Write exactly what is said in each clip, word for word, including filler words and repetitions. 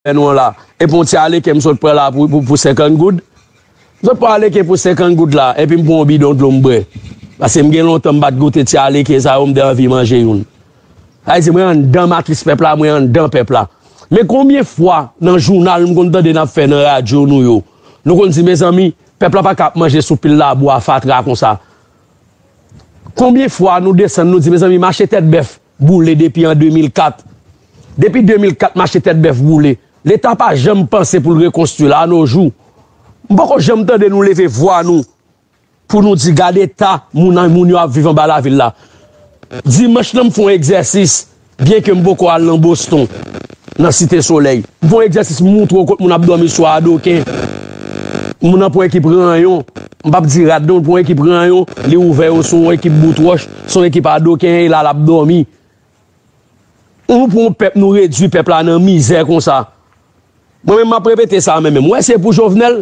fè nou an la. Epi yon ti aleken m sot pran la pou, pou, pou senkant goud. M sot pran aleken pou senkant goud la, epi m pran yon bidon dlo m bwè. Paske m gen lontan m pa t goute ti aleken sa yo, m te anvi manje youn. Sa vle di, mwen anndan matris pèp la, mwen anndan pèp la. Men konbyen fwa nan jounal m konn tande n ap fè nan radyo nou yo, nou konn di, mezanmi, pèp la pa ka ap manje sou pil labou a fatra konsa. Konbyen fwa nou desann, nou di, mezanmi, mache Tèt Bèf boule depi an de mil kat. Depi de mil kat, mache Tèt Bèf boule. Leta pa janm panse pou l rekonstwi l a no jou. M poko janm tande nou leve vwa nou pou nou di, gade eta moun, moun yo ap viv anba lavil la. Dimanch lan, m fè yon egzèsis, byenke m poko al nan Boston, nan Site Solèy. M fè yon egzèsis, m montre w kot moun ap dòmi sou adoken. Moun nan pran ekip ranyon. M p ap di rad non, l pran ekip ranyon, li ouvè yo sou yon ekip bout wòch, sou yon ekip adoken, e la l ap dòmi. Nou pran yon pèp, nou redui pèp la nan mizè konsa. Mwen menm, m ap repete sa, mwen menm. Ou wè, se pou Jovenel,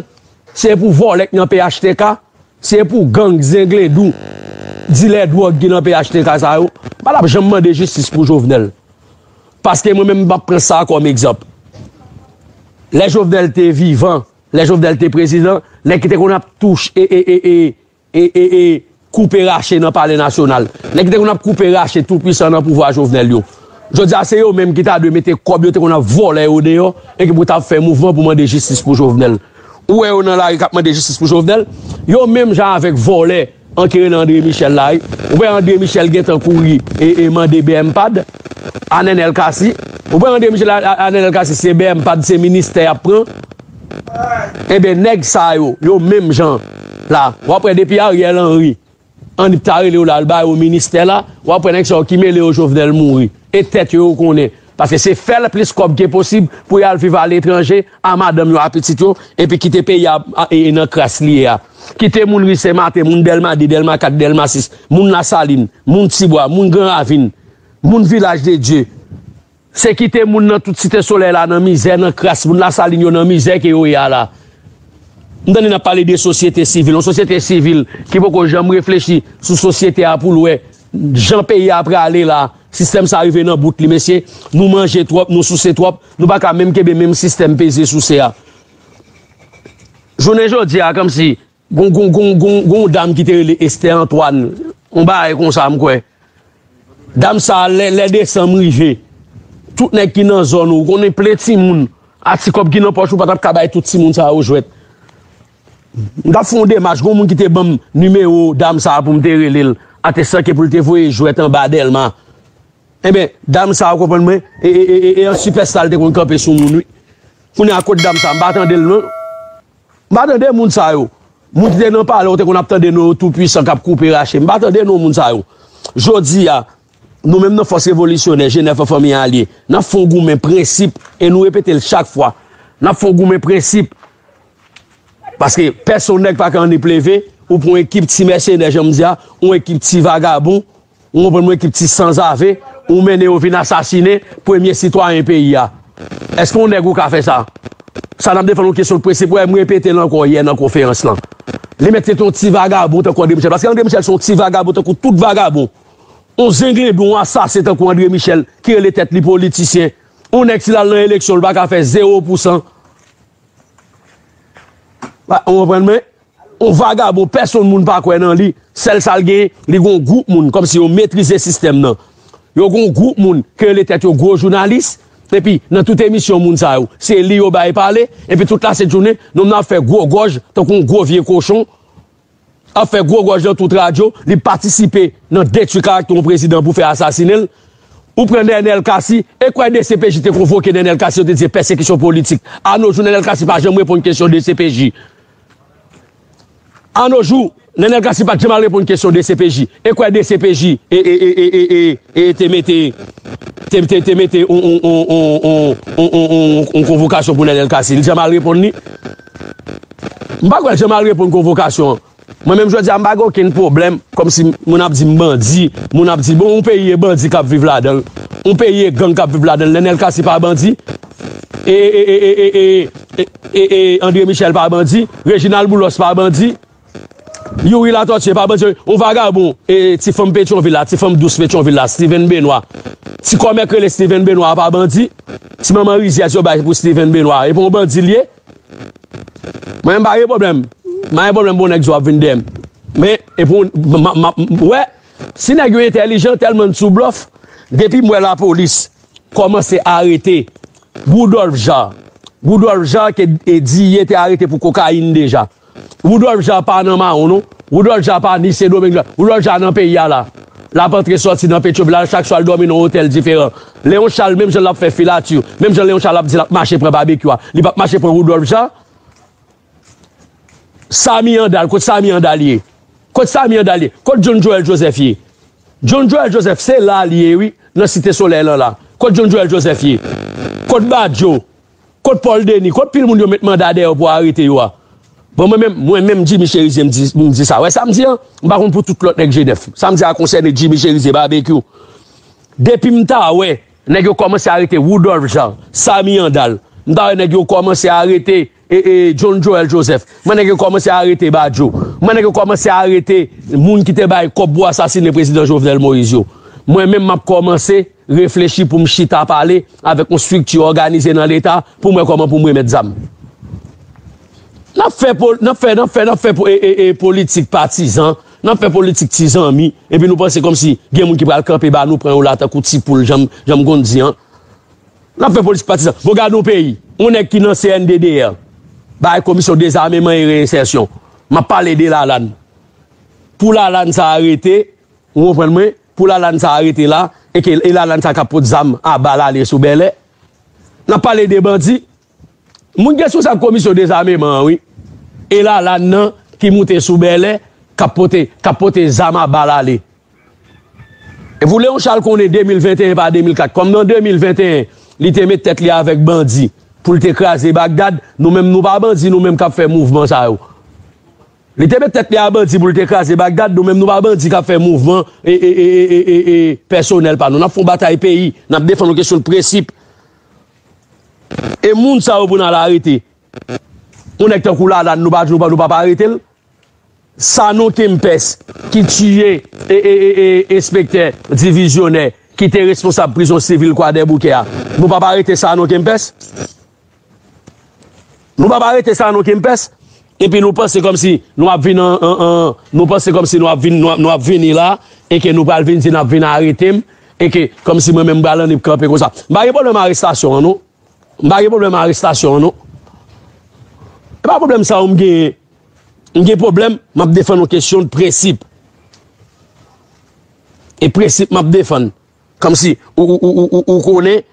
se pou vòlè k nan P H T K, se pou gang, zengledou, dilè dwòg ki nan P H T K sa yo. M pa t ap janm mande jistis pou Jovenel. Paske mwen menm, m ap pran sa kòm egzanp. Lè Jovenel te vivan, lè Jovenel te prezidan, nèg ki te konn ap touche e, e, e, e, e, e, e, koupe rache nan Palè Nasyonal. Nèg ki te konn ap koupe rache toupwisan nan pouvwa Jovenel yo. Jodi a, se yo menm ki ta dwe mete kòb yo te konn ap vòlè yo deyò e ki pou t ap fè mouvman pou mande jistis pou Jovenel. Ou wè yo nan lari k ap mande jistis pou Jovenel? Yo menm jan avèk vòlè an ki rele André Michel la, wi. Ou wè André Michel gentan kouri e, e mande B M pad a Nenel Cassy. Ou wè André Michel a, a, a Nenel Cassy, se B M pad, se ministè y ap pran. Ebyen, nèg sa yo, yo menm jan la, w ap wè depi Ariel Henry, Anip ta rele yo la, al ba yo ministè la, w ap wè nèg sa yo ki mele yo Jovenel mouri. E tèt yo, yo konnen. Paske se fè l plis kòb ke posib pou y al viv aletranje a madanm yo, a pitit yo, epi kite peyi a, a, e, e nan kras li ye a. Kite moun ri Senmaten, moun Dèlma de, Dèlma kat, Dèlma sis, moun Lasalin, moun Tibwa, moun Gran Ravin, moun Vilaj de Dye. Se kite moun nan tout Site Solèy la nan mizè, nan kras, moun Lasalin yo nan mizè ke yo ye a la. M tande n ap pale de sosyete sivil, yon sosyete sivil ki poko janm reflechi sou sosyete a pou l wè jan peyi a prale la, sistèm sa rive nan bout li, mesye, nou manje twòp, nou souse twòp, nou pa ka menm kenbe menm sistèm peze souse a. Jounen jodi a, kòmsi, gon, gon, gon, gon, gon dam ki te rele Esther Antoine, yon bagay konsa, m kwè. Dam sa a, lè, lè desanm rive, tout nèg ki nan zòn ou, ou konnen plen timoun, a ti kòb ki nan pòch ou, pa t ap ka bay tout timoun sa yo jwèt. M t ap fè yon demach, gon moun ki te ban m nimewo dam sa a pou m te rele l, atestan ke pou l te voye jwèt anba Dèlma. Ebyen, dam sa a, ou konprann mwen, e, e, e, e, e an sipèsta l te konn kanpe sou moun, wi. Kounye a, kot dam sa a, m pa tande l, non. M pa tande moun sa yo. Moun ki te nan palè, ou te konn ap tande non yo toupwisan k ap koupe rache. M pa tande non moun sa yo. Jodi a, nou menm nan Fòs Revolisyonè, G nèf an Fanmi Alye, n ap fè yon goumen prensip, e nou repete l chak fwa. N ap fè yon goumen prensip. Paske pèsonn nèg pa ka annik leve, ou pran yon ekip ti mèsenè, jan m di a, yon ekip ti vagabon, ou konprann mwen, ekip ti sanzave, ou mennen yo vin asasinen premye sitwayen peyi a. Èske yon nèg ou ka fè sa? Sa n ap defann yon kesyon de prensip, wè, m repete l ankò yè nan konferans lan. Li mèt se te yon ti vagabon tankou André Michel, paske André Michel se yon ti vagabon tankou tout vagabon. Yon zengledon, yon asasen tankou André Michel ki rele tèt li politisyen. Yon nèg si l al nan eleksyon, li pa ka fè zewo pousan. Ou konprann mwen? Yon vagabon, pèsonn moun pa kwè nan li. Sèl sa l genyen, li gon gwoup moun, kòmsi yo metrize sistèm nan. Yo gon gwoup moun ki rele tèt yo gwo jounalis, epi nan tout emisyon moun sa yo, se li yo bay pale, epi tout lasent jounen, nonm nan ap fè gwo gòj, tankou yon gwo vye kochon, ap fè gwo gòj nan tout radyo, li patisipe nan detwi karaktè yon prezidan pou fè asasinen l. Ou pran Nenel Cassy, e kwè D C P J te konvoke Nenel Cassy, yo te di se pèsekisyon politik. A no jou, Nenel Cassy pa janm reponn kesyon D C P J. A no jou, Nenel Cassy pa t janm al reponn kesyon D C P J. E kwè D C P J e, e, e, e, e, e, e te mete, te, te, te mete on, on, on, on, on, on, on, on, on konvokasyon pou Nenel Cassy. Li janm al reponn li? M pa kwè l janm al reponn konvokasyon an. Mwen menm jodi a, m pa gen okenn pwoblèm, kòmsi moun ap di m bandi, moun ap di, bon, yon peyi e bandi k ap viv ladan l, yon peyi e gang k ap viv ladan l, Nenel Cassy pa bandi, e, e, e, André Michel pa bandi, Reginald Boulos pa bandi, Youri Latortue pa bandi, yon vagabon, e, ti fanm Petyonvil la, ti fanm dous Petyonvil la, Steven Benoît. Ti kòmè k rele Steven Benoît a pa bandi. Ti manman rizyèz yo bay pou Steven Benoît, e pa yon bandi l ye. Mwen, m pa gen pwoblèm. M pa gen pwoblèm pou nèg di w ap vin dèyè m. Men, e pou, m, m, m, m, wè, si nèg yo entèlijan tèlman n sou blòf, depi m wè lapolis kòmanse arete Rudolph Jean. Rudolph Jean ke, e, Diye te arete pou kokayin deja. Rudolph Jean pa nan mawon, non. Rudolph Jean pa ni Sendomeng la. Rudolph Jean nan peyi a la. L ap antre sòti nan Petyonvil la, chak swa l dòmi nan yon otèl diferan. Leon Charles, menm jan l ap fè filati, menm jan Leon Charles ap di l ap mache pran Babekyou a, li p ap mache pran Rudolph Jean. Samy Andal, kot Samy Andal ye? Kot Samy Andal ye? Kot John Joel Joseph ye? John Joel Joseph, se la l ye, wi, nan Site Solèy lan la. Kot John Joel Joseph ye? Kot Badio? Kot Paul Denis? Kot pil moun yo met manda dèyè yo pou arete yo a? Bon, mwen menm, mwen menm, Jimmy Chérizier, m di, m di sa. Wè sa m di an? M pa konn pou tout lòt nèg G nèf. Sa m di a konsène Jimmy Chérizier, Babekyou. Depi m ta wè nèg yo kòmanse arete Rudolph Jean, Samy Andal, m ta wè nèg yo kòmanse arete, e, e, John Joel Joseph. Mwen nèg yo kòmanse arete Badio. Mwen nèg yo kòmanse arete moun ki te bay kòb pou asasine prezidan Jovenel Moïse yo. Mwen menm m ap kòmanse reflechi pou m chita pale avèk yon estrikti òganize nan Leta pou m wè kòman pou m remèt zam. N ap fè, n ap fè, n ap fè, n ap fè e, e, e, politik patizan, n ap fè politik ti zanmi, epi nou panse kòmsi gen moun ki pral kanpe ba nou, pran yo la tankou ti poul, jan m, jan m konn di an. N ap fè politik patizan. Bon, gade yon peyi, yon nèg ki nan C N D D R, bay Komisyon Dezameman e Reyensèsyon. M ap pale de Lalann. Pou Lalann sa arete, ou konprann mwen, pou Lalann sa arete la, e ke e Lalann sa k ap pot zam a bal ale sou Bèlè. N ap pale de bandi. Moun ki responsab Komisyon Dezameman an, wi. E Lalann nan ki moute sou Bèlè, k ap pote, k ap pote zam a bal ale. E pou Leon Charles konnen de mil venteyen pa de mil kat, kòm nan de mil venteyen, li te met tèt li avèk bandi pou l te kraze Bagdad, nou menm nou pa bandi, nou menm k ap fè mouvman sa yo. Li te met tèt li a bandi pou l te kraze Bagdad, nou menm nou pa bandi k ap fè mouvman e, e, e, e, e, e, e pèsonèl pa nou. N ap fè yon batay peyi, n ap defann yon kesyon de prensip. E moun sa yo pou n al arete. Yon nèg tankou Lalann, nou pa, nou pa, nou pa, pa arete l. Sanon Kempès, ki tiye e, e, e, e, enspektè divizyonè, ki te responsab prizon sivil Kwadèboukè a. Nou pa, pa arete Sanon Kempès? Nou pa, pa arete Sanon Kempès? Epi nou panse kòmsi nou ap vin an, an, an, nou panse kòmsi nou ap vin, nou ap, nou ap vini la, e ke nou pral vin di n ap vin arete m, e ke kòmsi mwen menm m pral annik kanpe konsa. M pa gen pwoblèm arestasyon an, non. M pa gen pwoblèm arestasyon an, non. E pa pwoblèm sa yo m genyen. M gen pwoblèm, m ap defann yon kesyon de prensip. E prensip m ap defann. Kòmsi ou, ou, ou, ou, ou, ou konnen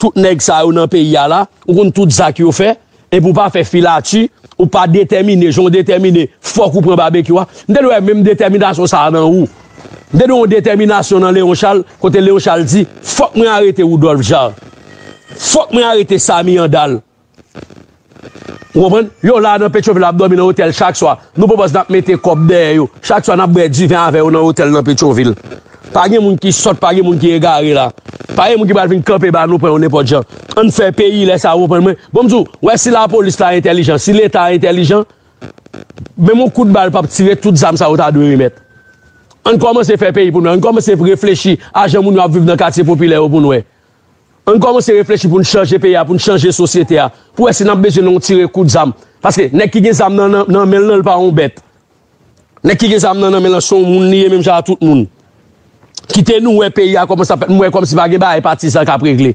tout nèg sa yo nan peyi a la, ou konn tout zak yo fè, epi ou pa fè filati, ou pa detèmine, jan w detèmine, fòk ou pran Babekyou a. M te dwe wè menm detèminasyon sa a nan ou. M te dwe yon detèminasyon nan Leon Charles, kote Leon Charles di, fòk mwen arete Rudolph Jean. Fòk mwen arete Samy Andal. Ou konprann? Yo la nan Petyonvil ap dòmi nan otèl chak swa. Nou pwopòz n ap mete kòb dèyè yo. Chak swa n ap bwè diven avè yo nan otèl nan Petyonvil. Pa gen moun ki sòt, pa gen moun ki egare la. Pa gen moun ki pral vin kanpe ba nou pran yo nenpòt jan. Ann fè peyi lè sa, ou konprann mwen? Bon, m di w, wè si lapolis la entèlijan, si Leta entèlijan, menm yon kout bal p ap tire, tout zam sa yo ta dwe remèt. Ann kòmanse fè peyi pou nou. Ann kòmanse reflechi a jan moun yo ap viv nan katye popilè yo pou n wè. Ann kòmanse reflechi pou n chanje peyi a, pou n chanje sosyete a, pou wè si n ap bezwen nan yon tire kout zam. Paske nèg ki gen zam nan, nan, nan men l lan, l pa yon bèt. Nèg ki gen zam nan, nan men l lan, se yon moun li ye menm jan a tout moun. Kite nou wè peyi a kòman sa fèt, m wè kòmsi pa gen bagay patizan k ap regle.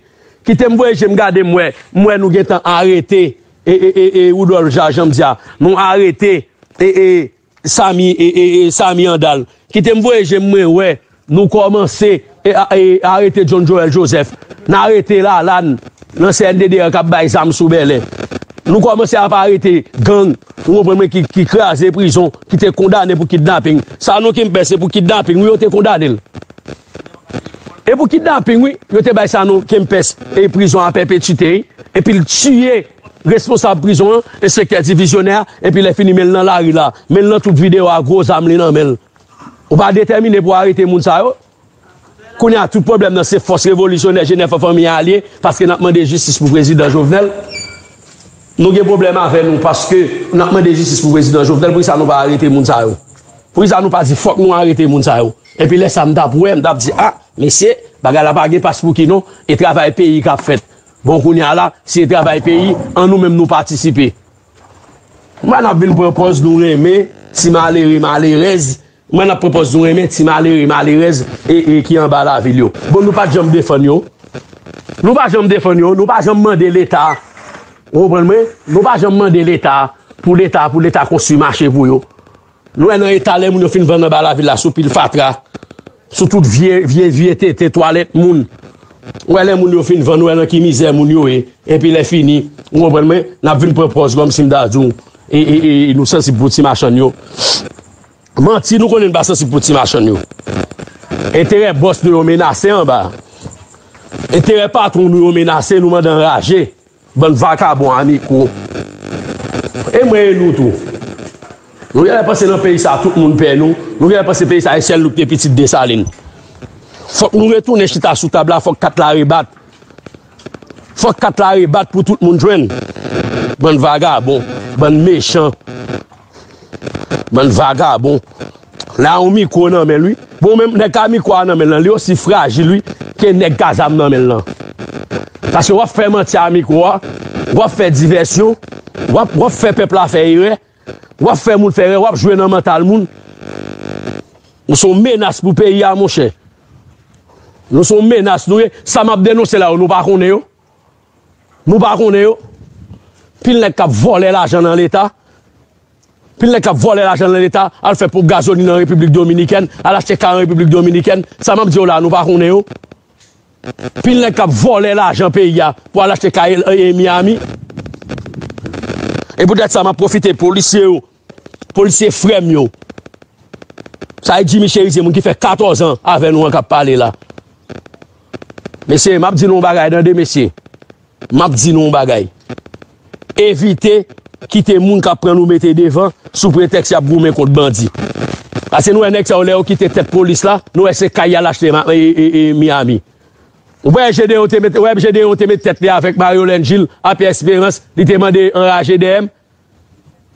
Kite m voye je m gade, m wè, m wè nou gentan arete, e, e, e, e, Rudolph Jean, jan m di a, nou arete, e, e, Samy, e, e, e, Samy Andal. Kite m voye je m, mwen wè nou kòmanse, e, a, e, arete John Joel Joseph. N arete Lalann nan C N D D R k ap bay zam sou Bèlè. Nou kòmanse ap arete gang, ou konprann mwen, ki, ki kraze prizon, ki te kondane pou kidnaping. Sanon Kempès se pou kidnaping, wi, yo te kondane l. E pou kidnaping, wi, yo te bay Sanon Kempès e prizon a pèpetite, wi. Epi l tiye responsab prizon an, enspektè divizyonè a, epi lè fini men l nan lari la, men l nan twoup videyo a, gwo zam li nan men l. Ou pa detèmine pou arete moun sa yo? Kounye a, tout pwoblèm nan se fòs revolisyonè G nèf an fanmi a l ye, paske n ap mande jistis pou prezidan Jovenel. Nou gen pwoblèm avè nou paske n ap mande jistis pou prezidan Jovenel, poukisa nou pa arete moun sa yo? Poukisa nou pa di fòk nou arete moun sa yo? Epi lè sa m t ap wè, m t ap di, a, mesye, bagay la pa gen pas pou ki non, e travay peyi k ap fèt. Bon, kounye a la, si e travay peyi, an nou menm nou patisipe. M wè n ap vin pran pòz nou renmen ti malere, malerèz. M wè n ap pran pòz nou renmen ti malere, malerèz e, e ki anba lavil yo. Bon, nou pa t janm defann yo. Nou pa janm defann yo, nou pa janm mande Leta. Ou konprann mwen? Nou pa janm mande Leta pou Leta, pou Leta konstwi mache pou yo. Nou wè nan eta lè moun yo fin vann anba lavil la sou pil fatra, sou tout vye, vye, vye tete, twalèt moun. Ou wè lè moun yo fin vann, ou wè nan ki mizè moun yo ye. Epi lè fini, ou konprann mwen, n ap vin pran pòz kòmsi m ta di w, e, e, e, e nou sansib pou ti machann yo. Manti, nou konnen n pa sansib pou ti machann yo. Enterè bòs nou yo menase anba. Enterè patwon nou yo menase, nou mande anraje. Bann vakabon a mikwo. E mwen e nou tou. Nou genlè panse nan peyi sa tout moun pè nou. Nou genlè panse peyi sa e sèl nou ki te pitit Desalin. Fòk nou retounen chita sou tab la, fòk kat la rebat. Fòk kat la rebat pou tout moun jwenn. Bann vagabon, bann mechan. Bann vagabon. La yon mikwo nan men l, wi. Bon, menm nèg ka mikwo a nan men l lan, li osi frajil, wi, ke nèg ka zam nan men l lan. Paske w ap fè manti a mikwo a, w ap fè divèsyon, w ap, w ap fè pèp la fè erè, w ap fè moun fè erè, w ap jwe nan mantal moun. Nou se yon menas pou peyi a, monchè. Nou se yon menas, nou ye. Sa m ap denonse la yo, nou pa konnen yo. Nou pa konnen yo. Pil nèg k ap vòlè lajan nan Leta. Pil nèg k ap vòlè lajan nan Leta, al fè ponp gazolin an Repiblik Dominikèn, al achte kay an Repiblik Dominikèn. Sa m ap di yo la, nou pa konnen yo. Pil nèg k ap vòlè lajan peyi a pou al achte kay e, e Miami. E poutèt sa, m ap pwofite polisye yo, polisye frè m yo. Sa e Jimmy Cherizier, moun ki fè katòz an avè nou an k ap pale la. Mesye, m ap di nou yon bagay tande, mesye. M ap di nou yon bagay. Evite kite moun k ap pran nou mete devan sou pretèks y ap goumen kont bandi. Paske nou wè nèg sa yo, lè yo kite tèt polis la, nou wè se kay y al achte ma- e, e, e, Miami. Ou wè Gedeon te met, ou wè Gedeon te met tèt li avèk Mario Lengil, a Pierre Espérance, li te mande anraje dèyè m.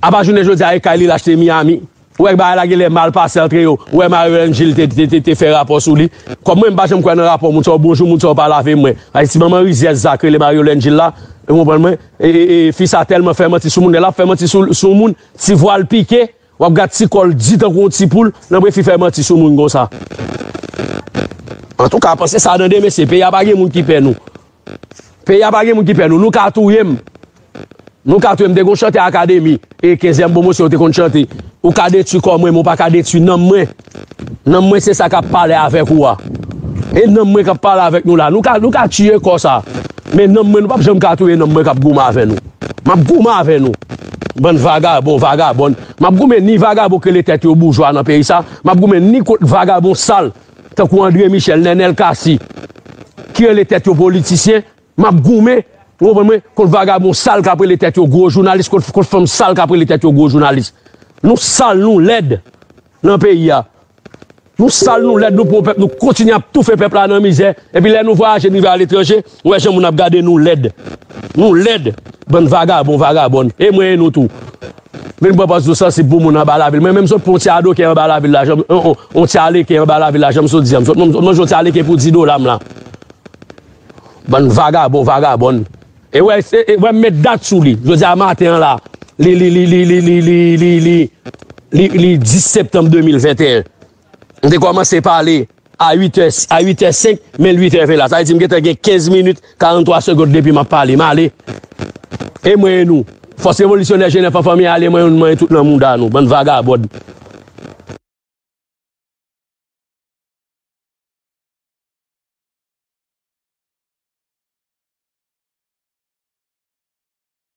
Apa jounen jodi a, e kay li l achte Miami. Ou wè bagay la genlè mal pase antre yo. Ou wè Mario Lengil te, te, te, te fè rapò sou li. Kòm mwen, m pa janm kwè nan rapò moun sa yo, bonjou moun sa yo pa lave mwen. Ay, ti manman rizyèz sa k rele Mario Lengil la, ou konprann mwen? E, e, e, fi sa tèlman fè manti sou moun, lè l ap fè manti sou, sou moun, ti vwa l pike, w ap gad ti kò l di tankou yon ti poul, nan prefi fè manti sou moun konsa. Antouka, panse sa tande, mesye, peyi a pa gen moun ki pè nou. Peyi a pa gen moun ki pè nou. Nou ka touye m. Nou ka touye m. Te gon chante akademi, e kenzyèm pwomosyon yo te konn chante. Ou ka detwi kò mwen, men ou pa ka detwi nanm mwen. Nanm mwen se sa k ap pale avèk ou a. E nanm mwen k ap pale avèk nou la. Nou ka, nou ka tiye kò sa. Men nanm mwen, nou p ap janm ka touye nanm mwen k ap goumen avè nou. M ap goumen avè nou. Bann vagabon, vagabòn. M ap goumen ni vagabon k rele tèt yo boujwa nan peyi sa. M ap goumen ni kont vagabon sal. Tankou André Michel, Nenel Cassy, ki rele tèt yo politisyen, m ap goumen, ou konprann mwen, kont vagabon sal k ap rele tèt yo gwo jounalis, kont, kont fanm sal k ap rele tèt yo gwo jounalis. Nou sal, nou lèd nan peyi a. Nou sal, nou lèd, nou pran pèp, nou kontinye ap toufe pèp la nan mizè. Epi lè nou vwayaje, n rive aletranje, ou wè jan moun ap gade nou lèd. Nou lèd, bann vagabon, vagabòn. E mwen e nou tou. Vin pran pòz nou sansib pou moun anba lavil. Mwen menm sot pran yon ti adoken anba lavil la, janm, on, on, on ti aleken anba lavil la, janm sot di a. M sot, m sot manje yon ti aleken pou di dola m la. Bann vagabon, vagabòn. E wè, e, e, wè m met dat sou li. Jodi a maten an la, li, li, li, li dis septanm de mil venteyen. M te kòmanse pale a uit è, a uit è senk, men l uit è ven la. Sa vle di m gentan gen kenz minit, karanntwa segond depi m ap pale. M ale. E mwen e nou. Fòs revolisyonè Jenèf an fanmi ale, mwen, mwen tout nan mouda nou. Bann vagabòn.